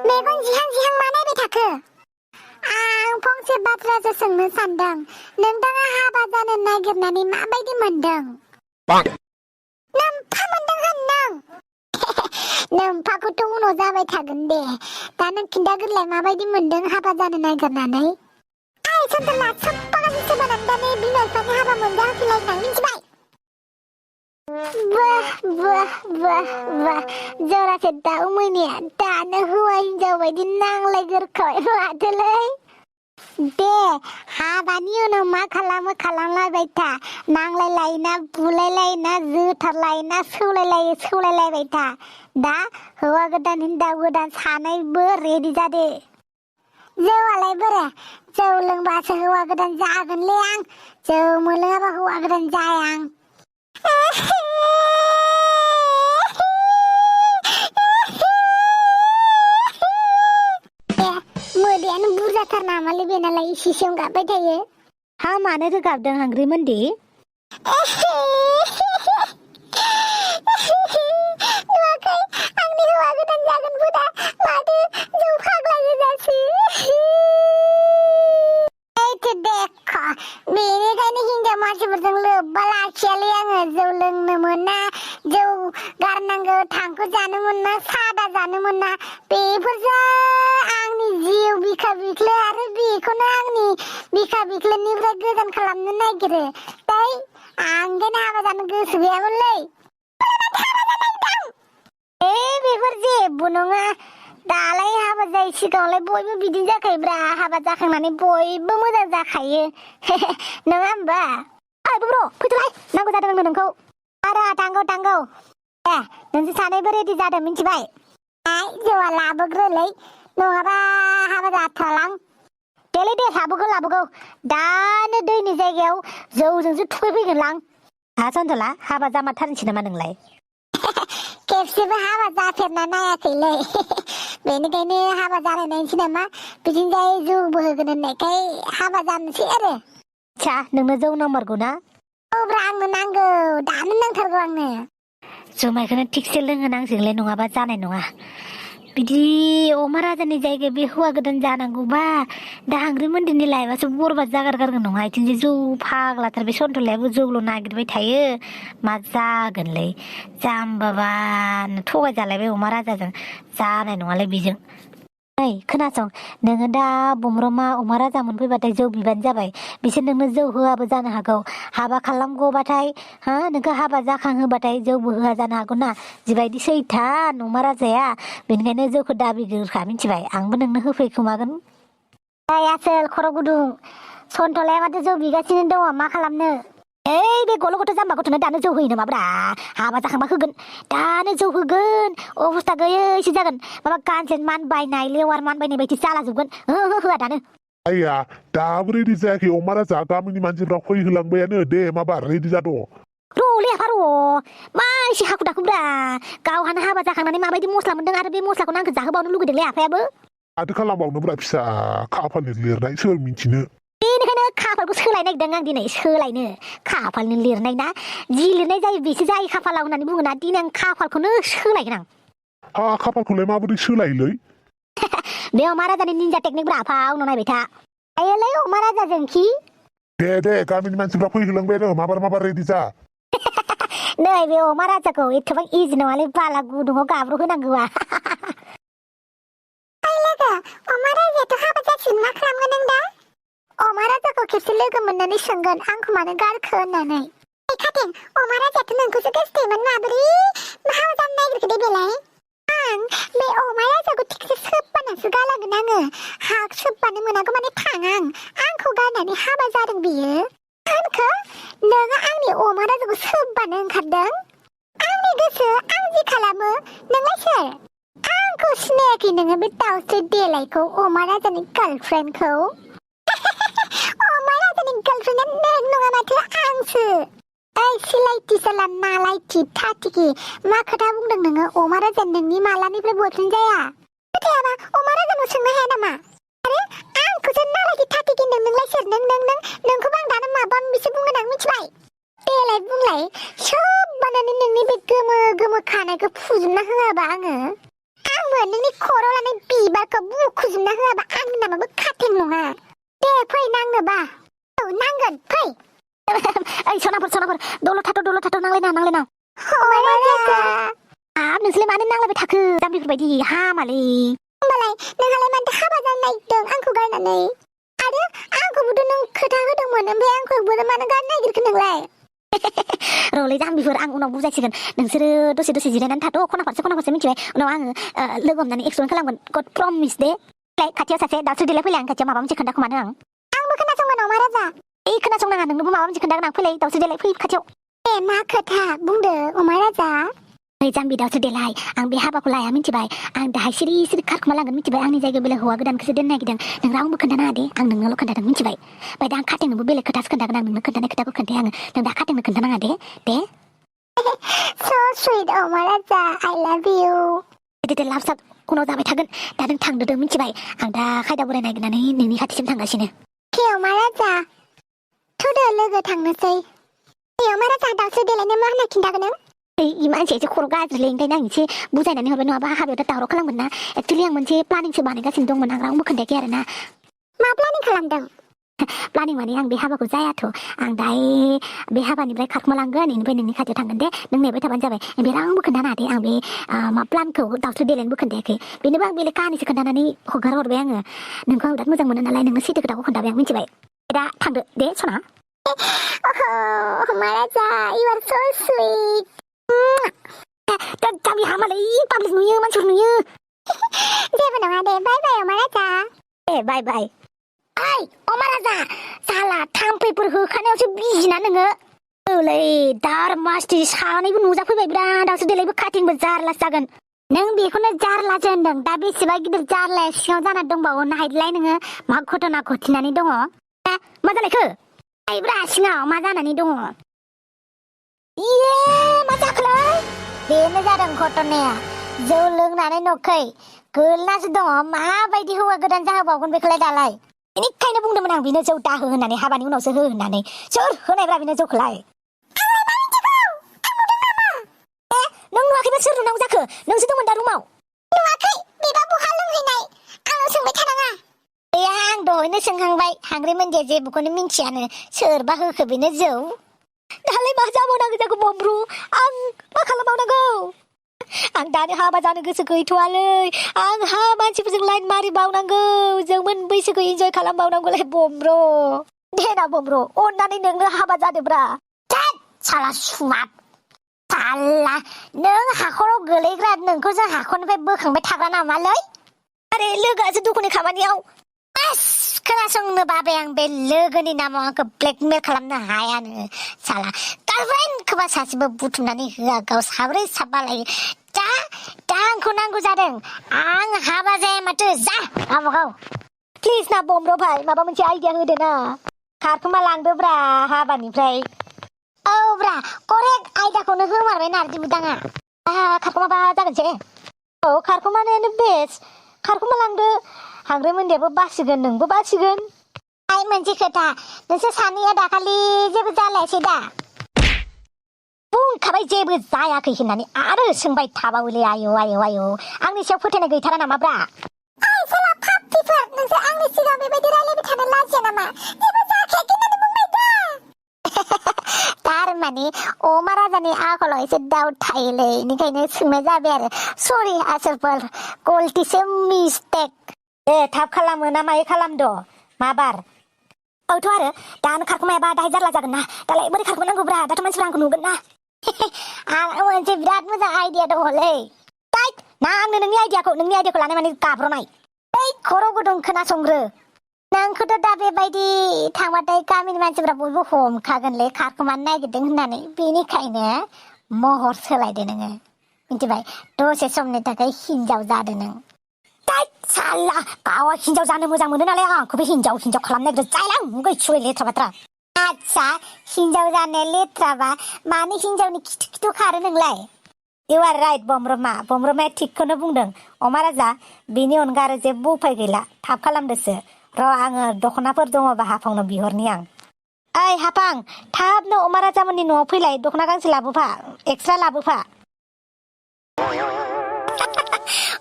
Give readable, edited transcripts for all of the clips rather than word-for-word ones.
मेगन जिहां जिहां मा नायबाय थाखो? आं फंसे बाथ्रासो सोंनो सानदों। नोंथाङा हाबा जानो नागिरनानै माबायदि मोनदों? नोम्फा मोनदों होन नों? नोम्फाखौथ' उनाव जाबाय थागोन दे। दा नों खिन्थाग्रोलाय माबायदि मोनदों हाबा जानो नागिरनानै? आइ सन्थला सोबबागानि सोबानानै दा नै बिमा बिफानि हाबा मोनजाहोफिनलायनां मिथिबाय? वाह वाह वाह वाह जरासे दाउ मैनाया दानो हौवा हिनजाव बायदि नांलायगोरखाबाय माथोलै। दे हाबानि उनाव मा खालामो खालामलायबाय था। नांलायलायोना बुलायलायोना जोथारलायोना सौलायलायबाय था। दा हौवा गोदान हिनजाव गोदान सानैबो रेडि जादो। जौआलाय बोरो? जौ लोंबासो हौवा गोदान जागोनलै आं। जौ मोनलोङाबा हौवा गोदान जाया आं। मोदैयानो बुरजाथार नामालै बेनालाय इसेयावनो गाबबाय थायो। हा मानो रोगाबदों हांग्रिमोनदि? नुवाखै आंनि हौवा गोदान जागोन बुदा माथो जौ फाग्ला गोजासो। देख बेनिखायनो हिनजाव मानसिफोरजों लोब्बा लाखियालै आङो। जौ लोंनो मोना, जौ गारनांगौ, थांखु जानो मोना, सादा जानो मोना। बेफोरसो आंनि जिउ बिखा बिख्लो आरो बेखौनो आंनि बिखा बिख्लोनिफ्राय गोजान खालामनो नागिरो। आं ओंखायनो हाबा जानो गोसो गैयामोनलै। बेफोर जेबो नङा। दालाय हाबा जायै सिगाङावलाय बयबो बिदिनो जाखायोब्रा। हाबा जाखांनानै बयबो मोजां जाखायो। नङा होमबा? ब्र फैथ'लाय नांगौ जादों आंनो नोंखौ। आरो थांगौ दे नोंसोर सानैबो रेडि जादों मिथिबाय? जौआ लाबोग्रोलै नङाबा हाबा जाथारलां। देलै दे लाबोगौ दानो दैनि जायगायाव जौजोंसो थुखैफैगोनलां। सन्थला हाबा जामारथारनोसै नामा नोंलाय? खेबसेबो हाबा जाफेरना नायाखैलै। बेनिखायनो हाबा जानायनायनोसै नामा? बिदिनो जौबो होगोन होननायखाय हाबा जानोसै आरो। आच्छा नोंनो जौ नांमारगौ ना? औब्रा आंनो नांगौ, दानो नांथारगौ आंनो। जुमायखौनो थिगसे लोंहोनांसिगोनलै नङाबा जानाय नङा। बिदि अमा राजानि जायगायाव बे हौवा गोदान जानांगौबा दा हांग्रिमोनदिनि लाइफआसो बरबाद जागारगारगोन नङा। इथिंजे जौ फाग्लाथार बे सन्थलायाबो जौल' नागिरबाय थायो। मा जागोनलै जाम्बाबानो थगायजालायबाय अमा राजाजों। जानाय नङालै बेजों। नै खोनासं, नोङो दा बमब्रमा अमा राजा मोनफैबाथाय जौ बिबानो जाबाय। बिसोर नोंनो जौ होआबो जानो हागौ। हाबा खालामगौबाथाय नोंखौ हाबा जाखांहोबाथाय जौबो होआ जानो हागौ ना। जिबायदि सैथान अमा राजाया, बेनिखायनो जौखौ दाबिग्रोखा मिथिबाय? आंबो नोंनो होफैखोमागोन। आसोल खर' गुदुं सन्थलाया माथो जौ बिगासिनो दङ, मा खालामनो? बे गल' गथ' जाम्बा गथ'नो दानो जौ होयो नामाब्रा? हाबा जाखांबा होगोन, दानो जौ होगोन। अबस्था गैयैसो जागोन। माबा गानजेन मान बायनाय लेवार मान बायनाय बायदि जालाजोबगोन। होआ दानो। आइया दाबो रेडि जायाखै अमा राजा। गामिनि मानसिफ्रा फैहोलांबायानो। दे माबार रेडि जाद'। र'लै आफा र', मा एसे हाखु दाखुब्रा। गावहानो हाबा जाखांनानै माबायदि मस्ला मोनदों आरो बे मस्लाखौनो आंखौ जाहोबावनो लुगैदोंलै आफायाबो। माथो खालामबावनोब्रा फिसा खाफालनि लिरनाय सोर मिथिनो। बेनिखायनो खाफालखौ सोलायनो नागिरदों आं दिनै। सोलायनो खाफालनि लिरनाय ना, जि लिरनाय जायो बेसो जायो खाफालाव होननानै बुङोना। दिनै आं खाफालखौनो सोलायगोन आं। खाफालखौलाय माबोरै सोलायोलै? बे अमा राजानि निन्जा टेकनिक ब्रा आफा, उनाव नायबाय था। आयोलै अमा राजाजोंखि। दे गामिनि मानसिफ्रा फैहोलांबायानो। माबार रेडि जा। नै बे अमा राजाखौ एथबां इजि नङालै बाला गुदुङाव गाब्र होनांगौआ। अमा राजायाथ' हाबा जासिगोन, मा खालामगोन नों दा? अमा राजाखौ खेबसे लोगो मोननानै सोंगोन आंखौ मानो गारखो होननानै। खाथें अमा राजायाथ' नोंखौसो गोसोथोयोमोन, माबोरै हाबा जानो नागिरखो दे बेलाय? आं बे अमा राजाखौ थिगसे सोबबानोसो गालांगोन आङो। सोबबानो मोनागौ माने थाङा आंखौ गारनानै हाबा जादों बियो होनखो? नोङो आंनि अमा राजाखौ सोबबानो ओंखारदों? आंनि गोसो आं जि खालामो। नोंलाय सोर? आंखौ सिनायाखै नोङो बे दाउस्रि देलायखौ, अमा राजानि गार्लफ्रेन्डखौ? अमा राजानि गार्लफ्रेन्डा नों नङा माथो, आंसो। सिलायथि साला नालायथि थाथिखि मा खोथा बुंदों नोङो? अमा राजा नोंनि मालानिफ्राय बयफ्रेन्ड जाया? खोथायाबा अमा राजानाव सोंनो हाया नामा? आरो आंखौसो नालायथि थाथिखि होनदों। नोंलाय सोर? नोंखौबो आं दानो माबा मोनसे बुंगोन आं मिथिबाय? देलाय बुंलाय। सोबबानानै नोंनि बे गोमो खानायखौ फुजोबना होआबा आङो? आंबो आंबो नोंनि खर'आव लानाय बिबारखौ बुखुजोबना होआबा आंनि नामाबो खाथें नङा दे फै नांनोबा औ नांगोन फै ओइ सनाफोर दल' थाथ' नांलायना अमाराजा हाब नोंसोरलाय मानो नांलायबाय थाखो जाम्बिफोरबायदि हामालै होमबालाय नोंहालाय मानोथो हाबा जानो नागिरदों आंखौ गारनानै आरो आंखौबोथ' नों खोथा होदोंमोन ओमफ्राय आंखौबो मानो गारनो नागिरखो नोंलाय रलै जाम्बिफोर आं उनाव बुजायसिगोन नोंसोरो दसे जिरायनानै थाथ' खना फारसे मिथिबाय उनाव आङो लोगो हमनानै एक्सप्लेन खालामगोन गड प्रमिस दे खाथियाव सासे दावस्रि देलाय फैलाय आं खाथियाव माबा मोनसे खोन्थाखोमानो आंबो खोनासंगोन अमाराजा ओइ खोनासंनाङा नोंनोबो माबा मोनसे खोन्थागोन आं फैलाय दावस्रि देलाय फै खाथियाव ए मा खोथा बुंदो अमाराजा ओइ जाम्बि दावस्रि देलाय आं बे हाबाखौ लाया मिथिबाय आं दाहाय सिरि खारखोमा लांगोन मिथिबाय आंनि जायगायाव बेलेग हौवा गोदानखौसो दोननो नागिरदों नों रावबो खोन्थानाङा दे आं नोंनोल' खोन्थादों मिथिबाय ओमफ्राय दा आं खाथेंनोबो बेलेग खोथासो खोन्थागोन आं नोंनो खोन्थानाय खोथाखौ खोन्थाया आङो नों दा खाथेंनो खोन्थानाङा दे so sweet अमाराजा I love you दे लाभ साब उनाव जाबाय थागोन दा नों थांदों मिथिबाय आं दा खायदा बोराय नागिरनानै नोंनि खाथिसिम थांगासिनो के अमाराजा थुदो लोगो थांनोसै अमाराजा दावस्रि देलायनो मा होनना खिन्थागोन नों ओइ मानसिया एसे खर' गाज्रिलै ओंखायनो आं एसे बुजायनानै हरबाय नङाबा हाबायाव दा दावराव खालामगोन ना एक्चुवेलि आं मोनसे प्लानिंसो बानायगासिनो दंमोन आं रावबो खोन्थायाखै आरो ना मा प्लानिं खालामदों प्लानिं माने आं बे हाबाखौ जायाथ' आं दायो बे हाबानिफ्राय खारखोमा लांगोन बेनिफ्राय नोंनि खाथियाव थांगोन दे नों नेबाय थाबानो जाबाय बे रावबो खोन्थानो दे आं बे मा प्लानखौ दावस्रि देलायनोबो खोन्थायाखै बेनोबो आं बेलेग काहानिसो खोन्थानानै हगार हरबाय आङो नोंखौ आं बिराद मोजां मोनो नालाय नोङो सैथो खोथाखौ खोन्थाबाय आं मिथिबाय दा थांदो दे सना अमाराजा you are so sweet दा जाम्बि हामालै पाब्लिक नुयो मानसिफोर नुयो जेबो नङा दे बाय बाय अमाराजा ए बाय ओइ अमाराजा साला थाम्फैफोर होखानायावसो बिजिना नोङो ओलै दार मास्टि सानैबो नुजाफैबाय बिराद दावस्रि देलायबो खाथिंबो जारलासो जागोन नों बेखौनो जारलासो होनदों दा बेसेबा गिदिर जारलाया सिङाव जाना दंबावो नायलाय नोङो मा घटना घटिनानै दङ मा जालायखो आइब्रा सिङाव मा जानानै दङ इये मा जाखोलै बेनो जादों घटनाया जौ लोंनानै न'खै गोलनासो दङ माबायदि हौवा गोदान जाहोबावगोन बेखौलाय दालाय बेनिखायनो बुंदोंमोन आं बेनो जौ दाहो होननानै हाबानि उनावसो हो होननानै सोर होनायब्रा बेनो जौखौलाय नों नुवाखैबा सोर नुनांगौ जाखो नोंसो दंमोन दा रुमाव नुवाखै बेबा बहा लोंहैनाय आंनाव सोंबाय थानाङा आं दहायनो सोंखांबाय हांग्रि मोनदिया जेबोखौनो मिन्थियानो सोरबा होखो बेनो जौ दालाय मा जाबावनांगौ जाखो बमब्रु आं मा खालामबावनांगौ आं दानो हाबा जानो गोसो गैथ'वालै आंहा मानसिफोरजों लाइन मारिबावनांगौ जों मोनबैसोखौ इन्जय खालामबावनांगौलै बमब्र देना बमब्र अननानै नोंनो हाबा जादोब्रा साला सुमात साला नों हाखराव गोलैग्रा नोंखौ जों हाखरनिफ्राय बोखांबाय थाग्रा नामालै आरे लोगोआसो दुखुनि खामानियाव खोनासंनो बाबाय आं बे लोगोनि नामाव आंखौ ब्लेकमेल खालामनो हायानो साला गार्लफ्रेन्डखौबा सासेबो बुथुमनानै होआ गाव साब्रै साबा लायो दा आंखौ नांगौ जादों आं हाबा जाया माथो जा गावबागाव प्लिज ना बमब्र भाई माबा मोनसे आइडिया होदो ना खारखोमा लांदोब्रा हाबानिफ्राय औ ब्रा करेक्ट आयदाखौनो होमारबाय नारजि बुदाङा खारखोमाबा जागोनसै औ खारखोमानायानो बेस्ट खारखोमा लांदो हांग्रे मोन्दियाबो बासिगोन नोंबो बासिगोन आइ मोनसे खोथा नोंसोर सानैया दाखालि जेबो जालायासै दा बुंखाबाय जेबो जायाखै होननानै आरो सोंबाय थाबावोलै आयौ आंनि सायाव फोथायनाय गैथारा नामाब्रा ओइ साला फाफ्लिफोर नोंसोर आंनि सिगाङाव बेबायदि रायलायबाय थानो लाजिया नामा जेबो जाखायाखै होननानै बुंबाय दा थारमाने अमा राजानि आखलाव एसे दाउट थायोलै बेनिखायनो सोंनाय जाबाय आरो सरि आसोलफोर गलतिसो मिस्टेक थाब खालामो ना मायो खालामद माबार औथ' आरो दानो खारखोमायाबा दाहाय जारला जागोन ना दालाय बोरै खारखोमानांगौब्रा दाथ' मानसिफ्रा आंखौ नुगोन ना आंहा मोनसे बिराद मोजां आइडिया दङलै ना आंनो नोंनि आइडियाखौ लानाय माने गाब्रनाय ओइ खर' गुदुं खोनासंग्रो नोंखौथ' दा बेबायदि थांबाथाय गामिनि मानसिफ्रा बयबो हमखागोनलै खारखोमानो नागिरदों होननानै बेनिखायनो महर सोलायदो नोङो मिथिबाय दसे समनि थाखाय हिनजाव जादो नों साला गावा हिनजाव जानो मोजां मोनो नालाय आंखौबो हिनजाव खालामनो नागिरदों जायला गैसुयै लेथ्रा बाथ्रा आच्छा हिनजाव जानाया लेथ्राबा मानो हिनजावनि खिथु खारो नोंलाय इउ आर राइट बमब्रमाया थिगखौनो बुंदों अमा राजा बेनि अनगा आरो जेबो उफाय गैला थाब खालामदोसो र' आङो दख'नाफोर दङबा हाफांनो बिहरनि आं ओइ हाफां थाबनो अमा राजामोननि न'आव फैलाय दख'ना गांसे लाबोफा एक्सट्रा लाबोफा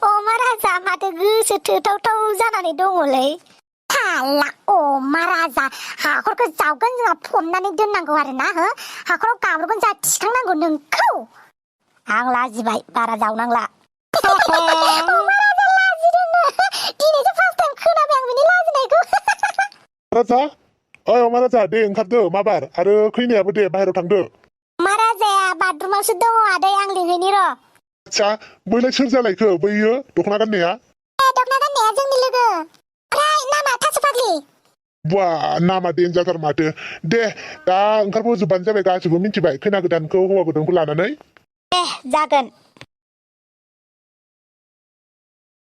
अमा माथो गोसो थोथावथाव जानानै दङलै थाला अमा राजा हाखरखौ जावगोन जोंहा फबनानै दोननांगौ आरोना हो हाखराव गाब्रगोन जोंहा थिखांनांगौ नोंखौ आं लाजिबाय बारा जावनांला अमा राजा लाजिदोंनो दिनैसो फार्स्ट टाइम खोनाबाय आं बिनि लाजिनायखौ राजा ओइ अमा राजा दे ओंखारदो माबार आरो खैनायाबो दे बाहेरायाव थांदो अमा राजाया बाथरुमावसो दङ आदै आं लिंहैनि र' आच्छा बैलाय सोर जालायखो बैयो दख'ना गाननाया दखना गाननाया जोंनि लोगो ओमफ्राय नामा थास फाग्लि बा नामा देनजारथार माथो दे दा ओंखारबोजोबबानो जाबाय गासिबो मिथिबाय खैना गोदानखौ हौवा गोदानखौ लानानै दे जागोन